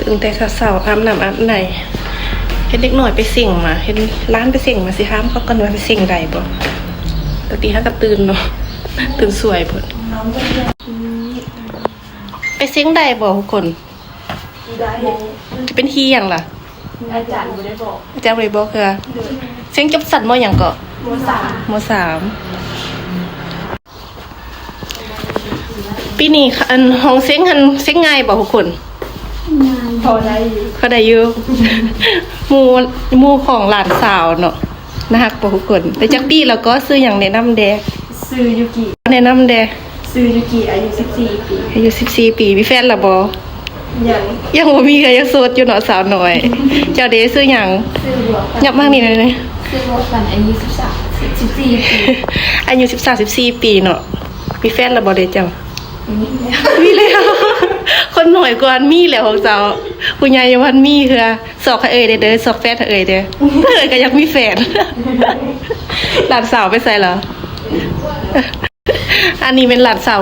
ຕື່ນແຕ່ເຊົ້າໆ ອາບນ້ຳອາບໃນ ເຫັນເດັກນ້ອຍໄປເສັງມາ ເຫັນຫຼານໄປເສັງມາ ຊິຖາມເຂົາກ່ອນວ່າໄປເສັງໄດ້ບໍ່. ແຕ່ຕີຫ້າກໍຕື່ນເນາະ ຕື່ນສວຍໂພດ. ໄປເສັງໄດ້ບໍ່ທຸກຄົນ? ໄດ້. ຈະເປັນຂີ້ຫຍັງລະ? ອາຈານບໍ່ໄດ້ບອກ ອາຈານບໍ່ໄດ້ບອກເທື່ອ. ເສັງຈົບຊັ້ນ ມໍຫຍັງເກາະ? ມໍສາມ ມໍສາມ. ປີນີ້ ອັນ ຫ້ອງເສັງຫັ້ນ ເສັງງ່າຍບໍ່ທຸກຄົນ? ພໍໄດ້ຢູ່ ພໍໄດ້ຢູ່. ໝູ່ ໝູ່ຂອງຫຼານສາວເນາະ ໜ້າຮັກບໍ່ທຸກຄົນ? ໄດ້ຈັກປີແລ້ວເກາະ? ຊື່ຫຍັງ ແນະນຳແດ່. ຊື່ຢູກິ. ແນະນຳແດ່. ຊື່ຢູກິ ອາຍຸສິບສີ່ປີ. ອາຍຸສິບສີ່ປີ. ມີແຟນແລ້ວບໍ່? ຍັງ ຍັງບໍ່ມີເທື່ອ ຍັງໂສດຢູ່ເນາະ ສາວນ້ອຍ. ເຈົ້າເດ ຊື່ຫຍັງ? ຊື່ບົວ. ຫຍັບມາທາງນີ້ໜ້ອຍໜຶ່ງ. ຊື່ບົວ ອາຍຸສິບສາມ ສິບສີ່ປີ. ອາຍຸສິບສາມ ສິບສີ່ປີເນາະ. ມີແຟນແລ້ວບໍ່ເດເຈົ້າ? ມີແລ້ວ ມີແລ້ວ. ຄົນໜ້ອຍກວ່າ ມີແລ້ວຂອງເຈົ້າ. ຜູ້ໃຫຍ່ຍັງບໍ່ທັນມີເທື່ອ. ຊອກໃຫ້ເອື້ອຍແດ່ເດີ ຊອກແຟນໃຫ້ເອື້ອຍແດ່. ເອື້ອຍກໍຢາກມີແຟນ. ຫຼານສາວໄປໃສລະ? ອັນນີ້ແມ່ນຫຼານສາວ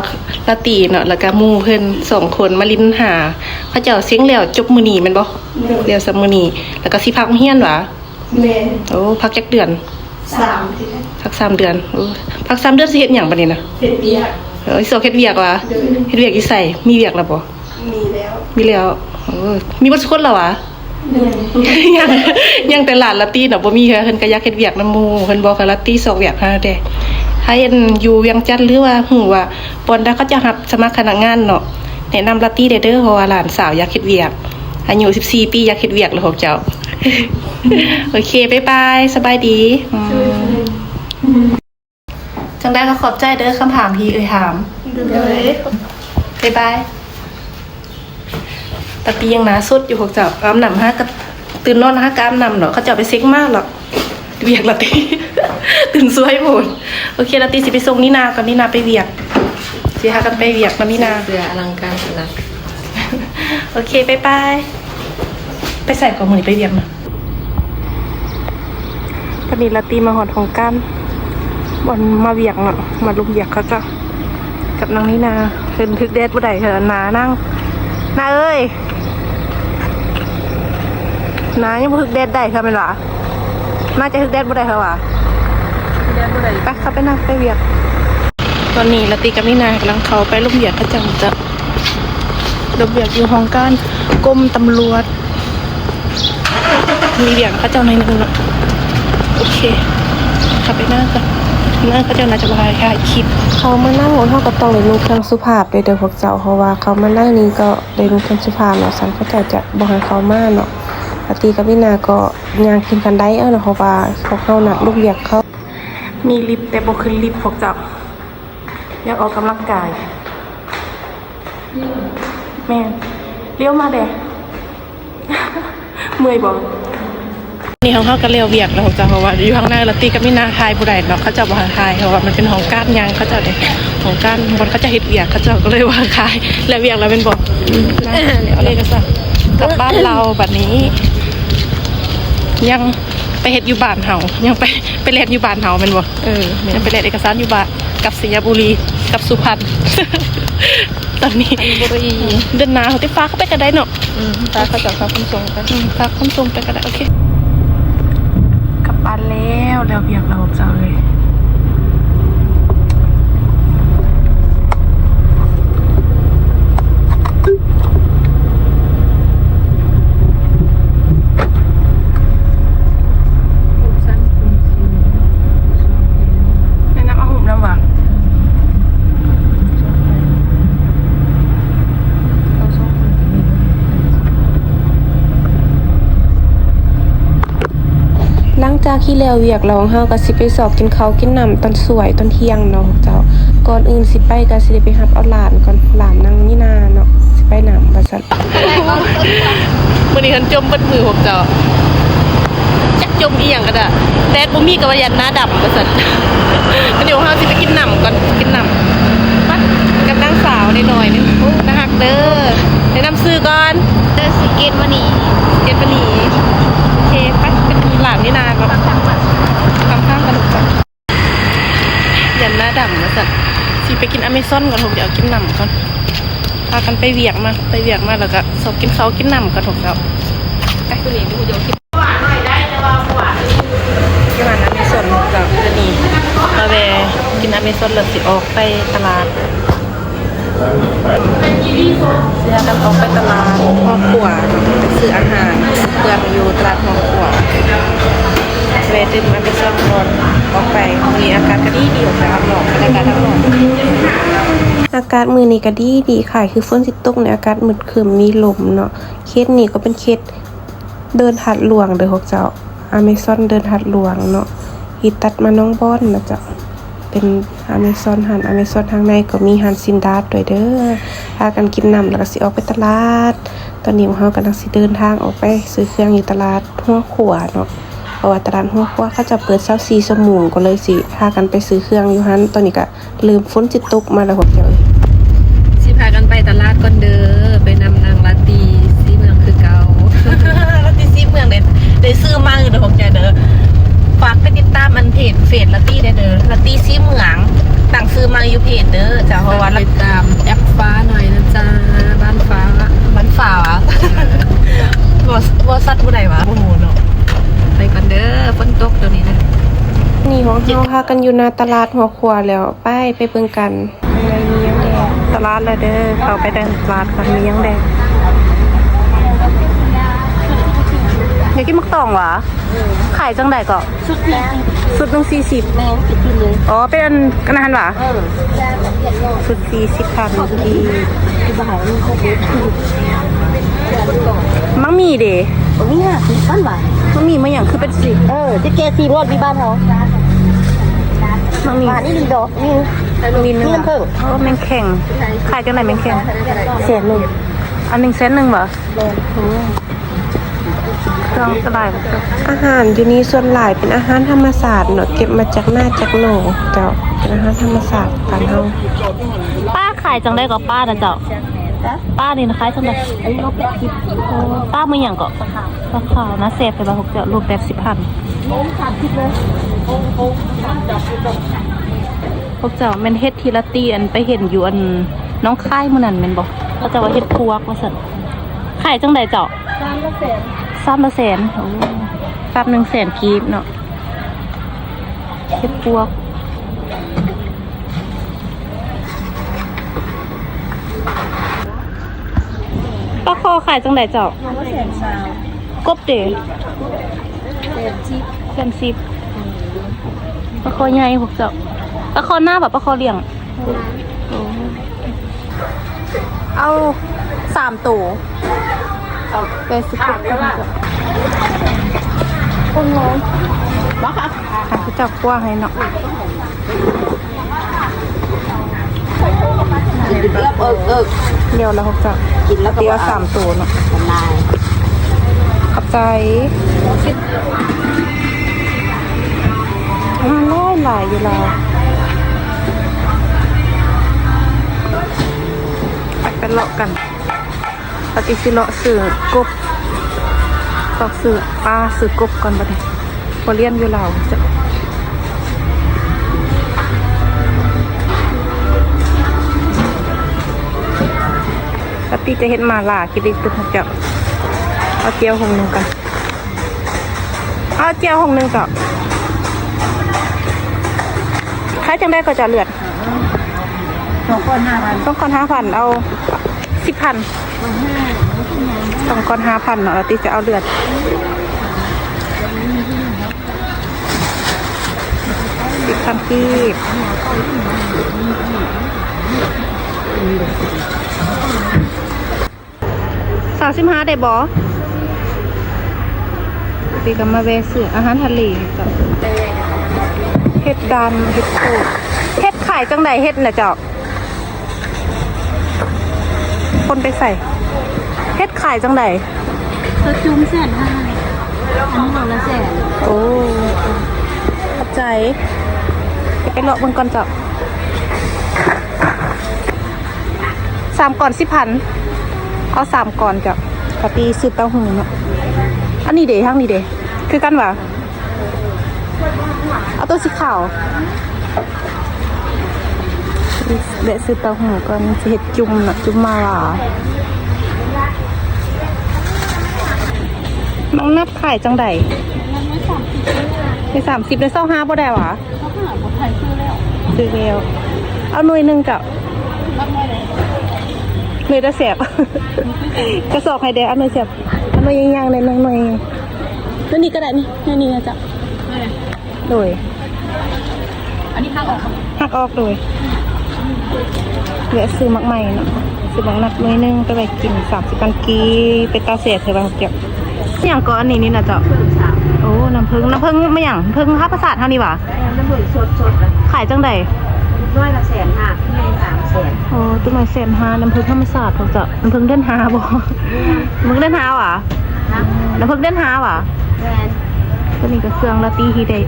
ລາຕີເນາະ ແລ້ວກໍໝູ່ເພິ່ນສອງຄົນມາຫຼິ້ນຫາ. ເຂົາເຈົ້າເສັງແລ້ວຈົບມື້ນີ້ແມ່ນບໍ່? ແລ້ວສ່ຳມື້ນີ້ ແລ້ວກໍຊິພັກໂຮງຮຽນຫວາ? ແມ່ນ. ໂອ້ ພັກຈັກເດືອນ? ສາມເດືອນ. ພັກສາມເດືອນ. ໂອ້ ພັກສາມເດືອນຊິເຮັດຫຍັງບັດນີ້ນະ? ເຮັດວຽກ. ເອີ ຊິອອກເຮັດວຽກຫວາ? ໂດຍ. ເຮັດວຽກຢູ່ໃສ? ມີວຽກແລ້ວບໍ່? ມີແລ້ວ. ມີແລ້ວ. ໂອ້ ມີເບິດຊຸຄົນແລ້ວຫວາ? ຍັງ ຍັງແຕ່ຫຼານລາຕີເນາະ ບໍ່ມີເທື່ອ. ເພິ່ນກໍຢາກເຮັດວຽກນຳໝູ່ເພິ່ນ ບອກໃຫ້ລາຕີຊອກວຽກຫາແດ່. ໃຜອັນຢູ່ວຽງຈັນ ຫຼືວ່າຮູ້ວ່າບ່ອນໃດເຂົາເຈົ້າຮັບສະໝັກພະນັກງານເນາະ ແນະນຳລາຕີແດ່ເດີ ເພາະວ່າຫຼານສາວຢາກເຮັດວຽກ. ອາຍຸສິບສີ່ປີ ຢາກເຮັດວຽກແລ້ວພວກເຈົ້າ. ໂອເຄ ບາຍບາຍ ສະບາຍດີ. ອືມ. ຈັ່ງໃດກໍຂອບໃຈເດີ ຄຳຖາມທີ່ເອື້ອຍຖາມ. ໂດຍ. ບາຍບາຍ. ຕາຕີຍັງໜ້າສົດຢູ່ພວກເຈົ້າ. ອາບນ້ຳຫາກະ ຕື່ນນອນຫາກະອາບນ້ຳເນາະ. ເຂົາເຈົ້າໄປເຊັກມາແລ້ວ ວຽກລາຕີ ຕື່ນສວຍໂພດ. ໂອເຄ ລາຕີຊິໄປສົ່ງນີນາກ່ອນ ນີນາໄປວຽກ. ຊິພາກັນໄປວຽກນຳນີນາ. ເສື້ອອະລັງການຂະໜາດ. ໂອເຄ ບາຍບາຍ. ໄປໃສກໍມື້ນີ້ ໄປວຽກນະ? ຕອນນີ້ລາຕີມາຮອດຫ້ອງການ ບ່ອນມາວຽກເນາະ ມາລົມວຽກເຂົາເຈົ້າ ກັບນາງນີນາ. ເພິ່ນຖືກແດດບໍ່ໄດ້ ເພິ່ນໜານາງ. ນາເອີຍ ນາຍັງບໍ່ຖືກແດດໄດ້ເທື່ອແມ່ນຫວາ? ນາຈະຖືກແດດບໍ່ໄດ້ເທື່ອຫວາ? ແດດບໍ່ໄດ້. ໄປ ເຂົ້າໄປນຳ ໄປວຽກ. ຕອນນີ້ລາຕີກັບນີນາກຳລັງເຂົ້າໄປລົມວຽກເຂົາເຈົ້າ ຈະລົມວຽກຢູ່ຫ້ອງການກົມຕຳຫຼວດ. ມີວຽກເຂົາເຈົ້າໜ້ອຍໜຶ່ງເນາະ. ໂອເຄ ເຂົ້າໄປນາກ່ອນ. ນາເຂົາເຈົ້າໜ້າຈະບໍ່ໃຫ້ຖ່າຍຄລິບ. ເຂົ້າມາໃນຫ້ອງ ເຮົາກໍຕ້ອງໄດ້ນຸ່ງເຄື່ອງສຸພາບເດີ ເດີພວກເຈົ້າ ເພາະວ່າເຂົ້າມາໃນນີ້ກໍໄດ້ນຸ່ງເຄື່ອງສຸພາບເນາະ ຊັ້ນເຂົາເຈົ້າຈະບໍ່ໃຫ້ເຂົ້າມາເນາະ. ລາຕີກັບນີນາກໍຍ່າງຂຶ້ນຄັນໄດເອົາເນາະ ເພາະວ່າພວກເຮົານັດລົມວຽກເຂົາ. ມີລິບແຕ່ບໍ່ຂຶ້ນລິບພວກເຈົ້າ. ຢາກອອກກຳລັງກາຍ. ແມ່ນ. ລ້ຽວມາແດ່. ເມື່ອຍບໍ່? ນີ້ຂອງເຮົາກໍແລ້ວວຽກແລ້ວເຈົ້າ ເພາະວ່າຢູ່ຂ້າງໃນລາຕີກັບນີນາຖ່າຍບໍ່ໄດ້ເນາະ ເຂົາເຈົ້າບໍ່ໃຫ້ຖ່າຍ ເພາະວ່າມັນເປັນຫ້ອງການຫຍັງ ເຂົາເຈົ້າເດ້ ຫ້ອງການບ່ອນເຂົາເຈົ້າເຮັດວຽກ ເຂົາເຈົ້າກໍເລີຍວ່າຂາຍ. ແລ້ວວຽກແລ້ວແມ່ນບໍ່? ອືມ ນະ ແລ້ວເອກະສານ ກັບບ້ານລາວບັດນີ້ ຍັງໄປເຮັດຢູ່ບ້ານເຮົາ ຍັງໄປ ໄປແລ່ນຢູ່ບ້ານເຮົາແມ່ນບໍ່? ເອີ ແມ່ນ ຍັງໄປແລ່ນເອກະສານຢູ່ບ້ານ ກັບໄຊຍະບູລີ ກັບສຸພັນ. ຕອນນີ້ ອັນນີ້ບໍ່ໄດ້ ເດືອນໜ້າເຮົາຕິ ຝາກເຂົາໄປກໍໄດ້ເນາະ. ອືມ ຝາກເຂົາເຈົ້າ ຝາກຂົນສົ່ງໄປ. ອືມ ຝາກຂົນສົ່ງໄປກໍໄດ້. ໂອເຄ ກັບບ້ານແລ້ວ ແລ້ວວຽກແລ້ວເຈົ້າເອີຍ. ແນະນຳເອົາຮູບນຳວ່າ ຫຼັງຈາກທີ່ແລ້ວວຽກແລ້ວ ເຮົາກໍຊິໄປຊອກກິນເຂົ້າກິນນ້ຳຕອນສວຍຕອນທ່ຽງເນາະເຈົ້າ. ກ່ອນອື່ນຊິໄປກໍຊິໄດ້ໄປຮັບເອົາຫຼານກ່ອນ ຫຼານນາງມີນາເນາະ ຊິໄປນຳວ່າຊັ້ນ. ມື້ນີ້ເພິ່ນຈົ່ມເບິດມື້ພວກເຈົ້າ ຈັກຈົ່ມອີ່ຫຍັງກໍໄດ້ ແດດບໍ່ມີກໍວ່າຢ້ານໜ້າດຳວ່າຊັ້ນ. ດຽວເຮົາຊິໄປກິນນ້ຳກ່ອນ ກິນນ້ຳ ໄປ ກັບນາງສາວນ້ອຍໆໜຶ່ງ. ໂອ້ ໜ້າຮັກເດີ. ແນະນຳຊື່ກ່ອນ. ເດີ ຊື່ເກດມະນີ. ເກດມະນີ. ໂອເຄ ໄປ ໄປກິນຫຼານນີ້ນາກ່ອນ ຂ້າມທາງມາ ຂ້າມທາງກັນ. ຢ້ານໜ້າດຳວ່າຊັ້ນ. ຊິໄປກິນອາເມຊອນກ່ອນ ເຮົາຈະເອົາກິນນ້ຳກ່ອນ. ໄປ ພາກັນໄປວຽກມາ ໄປວຽກມາແລ້ວກະຊອກກິນເຂົ້າກິນນ້ຳກັນພວກເຈົ້າ. ໄປ ມື້ນີ້ບໍ່ຮູ້ຈະເອົາຄລິບ ຢູ່ຮ້ານອາເມຊອນເຈົ້າ ມື້ນີ້ມາແວ່ກິນອາເມຊອນແລ້ວຊິອອກໄປຕະຫຼາດ ຊິພາກັນອອກໄປຕະຫຼາດຫົວຂົວ ໄປຊື້ອາຫານເຄື່ອງຢູ່ຕະຫຼາດຫົວຂົວ ແວ່ຕື່ມອາເມຊອນກ່ອນອອກໄປ. ມື້ນີ້ອາກາດກະດີດີ ອອກໄປຂ້າງນອກ ບັນຍາກາດຂ້າງນອກ ອາກາດມື້ນີ້ກະດີດີ ຄ້າຍຄືຝົນຊິຕົກນີ້ ອາກາດມືດຄຶ້ມມີລົມເນາະ. ເຂດນີ້ກໍເປັນເຂດ ເດີ່ນທາດຫຼວງເດີພວກເຈົ້າ ອາເມຊອນເດີ່ນທາດຫຼວງເນາະ ທີ່ຕັດມາໜອງບອນນະເຈົ້າ ເປັນອາເມຊອນ ຮ້ານອາເມຊອນ. ທາງໃນກໍມີຮ້ານຊີ້ນດາດດ້ວຍເດີ. ພາກັນກິນນ້ຳແລ້ວກໍຊິອອກໄປຕະຫຼາດ. ຕອນນີ້ພວກເຮົາກຳລັງຊິເດີນທາງອອກໄປຊື້ເຄື່ອງຢູ່ຕະຫຼາດຫົວຂົວເນາະ ເພາະວ່າຕະຫຼາດຫົວຂົວເຂົາເຈົ້າເປີດຊາວສີ່ຊົ່ວໂມງ ກໍເລີຍຊິພາກັນໄປຊື້ເຄື່ອງຢູ່ຫັ້ນ. ຕອນນີ້ກະ ເລີ່ມຝົນຊິຕົກມາແລ້ວພວກເຈົ້າເອີຍ. ຊິພາກັນໄປຕະຫຼາດກ່ອນເດີ ໄປນຳນາງລາຕີສີເມືອງຄືເກົ່າ. ລາຕີສີເມືອງເດ້ ໄດ້ຊື່ໃໝ່ເດີພວກເຈົ້າເດີ. ຝາກໄປຕິດຕາມອັນເພຈເຟສລາຕີແດ່ເດີ ລາຕີສີເມືອງ ຕັ້ງຊື່ໃໝ່ຢູ່ເພຈເດີເຈົ້າ. ເພາະວ່າຕິດຕາມແອັບຟ້າໜ້ອຍນະຈ້າ ບ້ານຟ້າ ບ້ານຟ້າຫວາ ບໍ ບໍລິສັດຜູ້ໃດຫວາ ບໍ່ຮູ້ເນາະ. ໄປກ່ອນເດີ ຝົນຕົກໂຕນີ້ນະ. ນີ້ພວກເຮົາພາກັນຢູ່ໜ້າຕະຫຼາດຫົວຂົວແລ້ວ. ໄປ ໄປເບິ່ງກັນ. ຕະຫຼາດແລ້ວເດີ ເຂົ້າໄປໃນຕະຫຼາດກ່ອນ ມີຫຍັງແດ່? ຢາກກິນໝາກຕອງຫວາ? ເອີ ຂາຍຈັ່ງໃດເກາະ? ຊຸດໜຶ່ງສີ່ສິບ ຊຸດໜຶ່ງສີ່ສິບ. ແມ່ນ ເປັນຊຸດເລີຍ. ອໍ ເປັນອັນ ອັນນັ້ນຫວາ? ເອີ ຊຸດສີ່ສິບພັນກີບ. ບັກໝີ່ເດ? ບັກໝີ່ຫ້າສິບພັນຫວາ? ບັກໝີ່ມາຫຍັງຄືເປັນສີ? ເອີ ຈະແກະສີໂລດ ມີບ້ານເຮົາ. ບັກໝີ່ ອັນນີ້ມີດອກ ມີ ມີເນື້ອ ມີນ້ຳເຜິ້ງ. ໂອ້ ແມງແຄງ ຂາຍຈັ່ງໃດແມງແຄງ? ແສນໜຶ່ງ. ອັນໜຶ່ງແສນໜຶ່ງບໍ? ແມ່ນ. ໂອ້ ເຄື່ອງກໍຫຼາຍ. ອາຫານຢູ່ນີ້ສ່ວນຫຼາຍເປັນອາຫານທຳມະຊາດເນາະ ເກັບມາຈາກນາຈາກໜອງເຈົ້າ ເປັນອາຫານທຳມະຊາດບ້ານເຮົາ. ປາຂາຍຈັ່ງໃດເກາະ ປານະເຈົ້າ? ປານີ້ນະຂາຍຈັ່ງໃດ? ອັນນີ້ໂລແປດສິບ. ໂອ້ ປາມື້ຫຍັງເກາະ? ປາຂາວ. ປາຂາວນະ ແຊບແທ້ບໍ່ພວກເຈົ້າ ໂລແປດສິບພັນ. ພວກເຈົ້າແມ່ນເຫັດທີ່ລາຕີອັນໄປເຫັນຢູ່ອັນໜອງຄາຍມື້ນັ້ນແມ່ນບໍ່? ເຂົາເຈົ້າວ່າເຫັດປວກວ່າຊັ້ນ. ຂາຍຈັ່ງໃດເຈົ້າ? ຊາມລະແສນ. ຊາມລະແສນ. ໂອ້ ຊາມໜຶ່ງແສນກີບເນາະ ເຫັດປວກ. ປາຄໍ່ຂາຍຈັ່ງໃດເຈົ້າ? ແສນຊາວ. ກົບເດ? ແສນສິບ. ແສນສິບ. ປາຄໍ່ໃຫຍ່ພວກເຈົ້າ. ປາຄໍ່ນາບໍ່? ປາຄໍ່ລ້ຽງ. ໂອ້ ເອົາສາມໂຕ. ເອົາແປດສິບ. ຄົນງງບໍ່ຄະ? ເຂົາເຈົ້າຂົ້ວໃຫ້ເນາະ. ດຽວລະຫົກເຈົ້າ ກິນແລ້ວກໍເອົາສາມໂຕເນາະ. ຂອບໃຈ. ອາຫານຫຼາຍໆຢູ່ລາວ. ໄປ ໄປເລາະກັນ. ປະຕິຊິເລາະຊື້ກົບ ເລາະຊື້ປາ ຊື້ກົບກ່ອນບັດນີ້. ບໍ່ລ້ຽນຢູ່ລາວ ປະຕິຈະເຮັດໝາລ່າກິນອີກຕື່ມເຈົ້າ. ເອົາແຈ່ວຫົງໜຶ່ງກ່ອນ. ເອົາແຈ່ວຫົງໜຶ່ງເຈົ້າ. ຂາຍຈັ່ງໃດກໍເຈົ້າ ເລືອດ? ສອງກ້ອນຫ້າພັນ. ສອງກ້ອນຫ້າພັນ ເອົາສິບພັນ. ສອງກ້ອນຫ້າພັນເນາະ ລາຕີຈະເອົາເລືອດ ສິບພັນກີບ. ສາມສິບຫ້າໄດ້ບໍ່? ນີ້ກໍມາແວ່ຊື້ອາຫານທະເລເຈົ້າ. ເຫັດດຳ ເຫັດໂຂດ. ເຫັດຂາຍຈັ່ງໃດເຫັດນະເຈົ້າ? ຄົນໄປໃສ? ເຫັດຂາຍຈັ່ງໃດ? ໂຕຈຸ່ມແສນຫ້າ ອັນນີ້ໂລລະແສນ. ໂອ້ ຂອບໃຈ. ໄປເລາະເບິ່ງກ່ອນເຈົ້າ. ສາມກ້ອນສິບພັນ. ເອົາສາມກ້ອນເຈົ້າ. ກະຕີຊື້ເຕົ້າຫູເນາະ. ອັນນີ້ເດ ທາງນີ້ເດ ຄືກັນຫວາ? ເອົາໂຕສີຂາວ. ສິບ ແວະຊື້ເຕົ້າຫູ່ກ່ອນ ຊິເຮັດຈຸ່ມເນາະ ຈຸ່ມໝ່າລ່າ. ໝາກນັບຂາຍຈັ່ງໃດ? ໜ້ວຍສາມສິບ ໜ່ວຍຊາວຫ້າບໍ່ໄດ້ຫວາ? ຊາວຫ້າບໍ່ໄດ້ ຊື້ແລ້ວ ຊື້ແລ້ວ. ເອົາໜ່ວຍໜຶ່ງເຈົ້າ. ໜ່ວຍໃດແຊບ? ກະຊອກໃຫ້ແດ່ ເອົາໜ່ວຍແຊບ ເອົາໜ່ວຍຍ່າງໆ ໜ່ອຍໜຶ່ງ ໜ່ວຍນີ້ກໍໄດ້ ນີ້ ໜ່ວຍນີ້ນະເຈົ້າ. ໂດຍ ອັນນີ້ຫັກອອກ ຫັກອອກ ໂດຍ ແວະຊື້ໝາກໄມ້ເນາະ ຊື້ໝາກນັບໜ່ວຍໜຶ່ງ ໄປໄວ້ກິນ ສາມສິບພັນກີບ ເປັນຕາແຊບແທ້ວ່າເຈົ້າ. ຫຍັງກໍອັນນີ້ນີ້ນະເຈົ້າ? ໂອ້ ນ້ຳເຜິ້ງ ນ້ຳເຜິ້ງມາຫຍັງ? ເຜິ້ງທຳມະຊາດເຮົານີ້ຫວາ? ແມ່ນ ນ້ຳເຜິ້ງສົດໆ ຂາຍຈັ່ງໃດ? ໜ່ວຍລະແສນຫ້າ ໜ່ວຍສາມແສນ. ໂອ້ ຕົວໜ່ວຍແສນຫ້າ ນ້ຳເຜິ້ງທຳມະຊາດພວກເຈົ້າ ນ້ຳເຜິ້ງເດືອນຫ້າບໍ່? ແມ່ນ ເຜິ້ງເດືອນຫ້າຫວາ? ນະ ນ້ຳເຜິ້ງເດືອນຫ້າຫວາ? ແມ່ນ. ຕົວນີ້ກໍເຄື່ອງລາຕີທີ່ໄດ້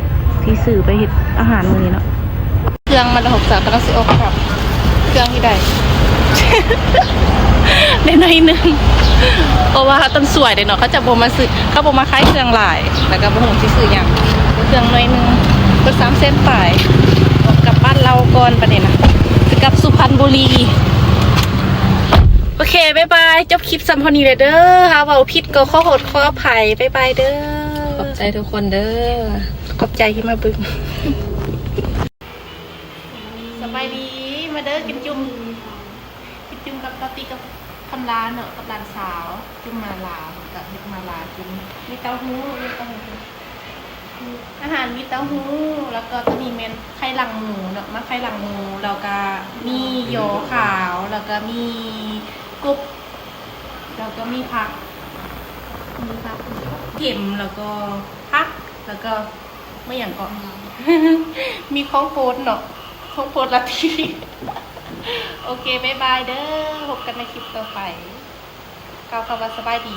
ທີ່ຊື້ໄປເຮັດອາຫານມື້ນີ້ເນາະ ເຄື່ອງມາແລ້ວ ເຮົາກຳລັງຊິອອກກັບ ເຄື່ອງທີ່ໄດ້ ໄດ້ໜ້ອຍໜຶ່ງ ເພາະວ່າເຮົາຕ້ອງຊ່ວຍເດ້ເນາະ ເຂົາຈະບໍ່ມາຊື້ ເຂົາບໍ່ມາຂາຍເຄື່ອງຫຼາຍ ແລ້ວກໍບໍ່ຮູ້ຊິຊື້ຫຍັງ ເຄື່ອງໜ້ອຍໜຶ່ງ ເບິດສາມແສນປາຍ. ອອກກັບບ້ານລາວກ່ອນ ບັດນີ້ນະ ຊິກັບສຸພັນບູລີ. ໂອເຄ ບາຍບາຍ ຈົບຄລິບສ່ຳເທົ່ານີ້ແຫຼະເດີ ຫາເວົ້າຜິດກໍຂໍໂທດຂໍອະໄພ ບາຍບາຍເດີ. ຂອບໃຈທຸກຄົນເດີ ຂອບໃຈທີ່ມາເບິ່ງ. ສະບາຍດີ ມາເດີ ກິນຈຸ່ມ ກິນຈຸ່ມກັບຕາຕິກັບຄຳລາເນາະ ກັບຫຼານສາວ ຈຸ່ມໝ່າລ່າ ເຮົາກະເຮັດໝ່າລ່າກິນ ມີເຕົ້າຫູ້ ມີເຕົ້າຫູ້ ອາຫານມີເຕົ້າຫູ້ ແລ້ວກໍຕົວນີ້ແມ່ນໄຂ່ຫຼັງໝູເນາະ ໝາກໄຂ່ຫຼັງໝູ ແລ້ວກະມີຍໍຂາວ ແລ້ວກະມີກົບ ແລ້ວກໍມີຜັກ ມີຜັກເຂັມ ແລ້ວກໍຜັກ ແລ້ວກໍ ມາຫຍັງເກາະ ມີຂອງໂປດເນາະ ຂອງໂປດລາຕີ. ໂອເຄ ບາຍບາຍເດີ ພົບກັນໃນຄລິບຕໍ່ໄປ ກ່າວຄຳວ່າສະບາຍດີ.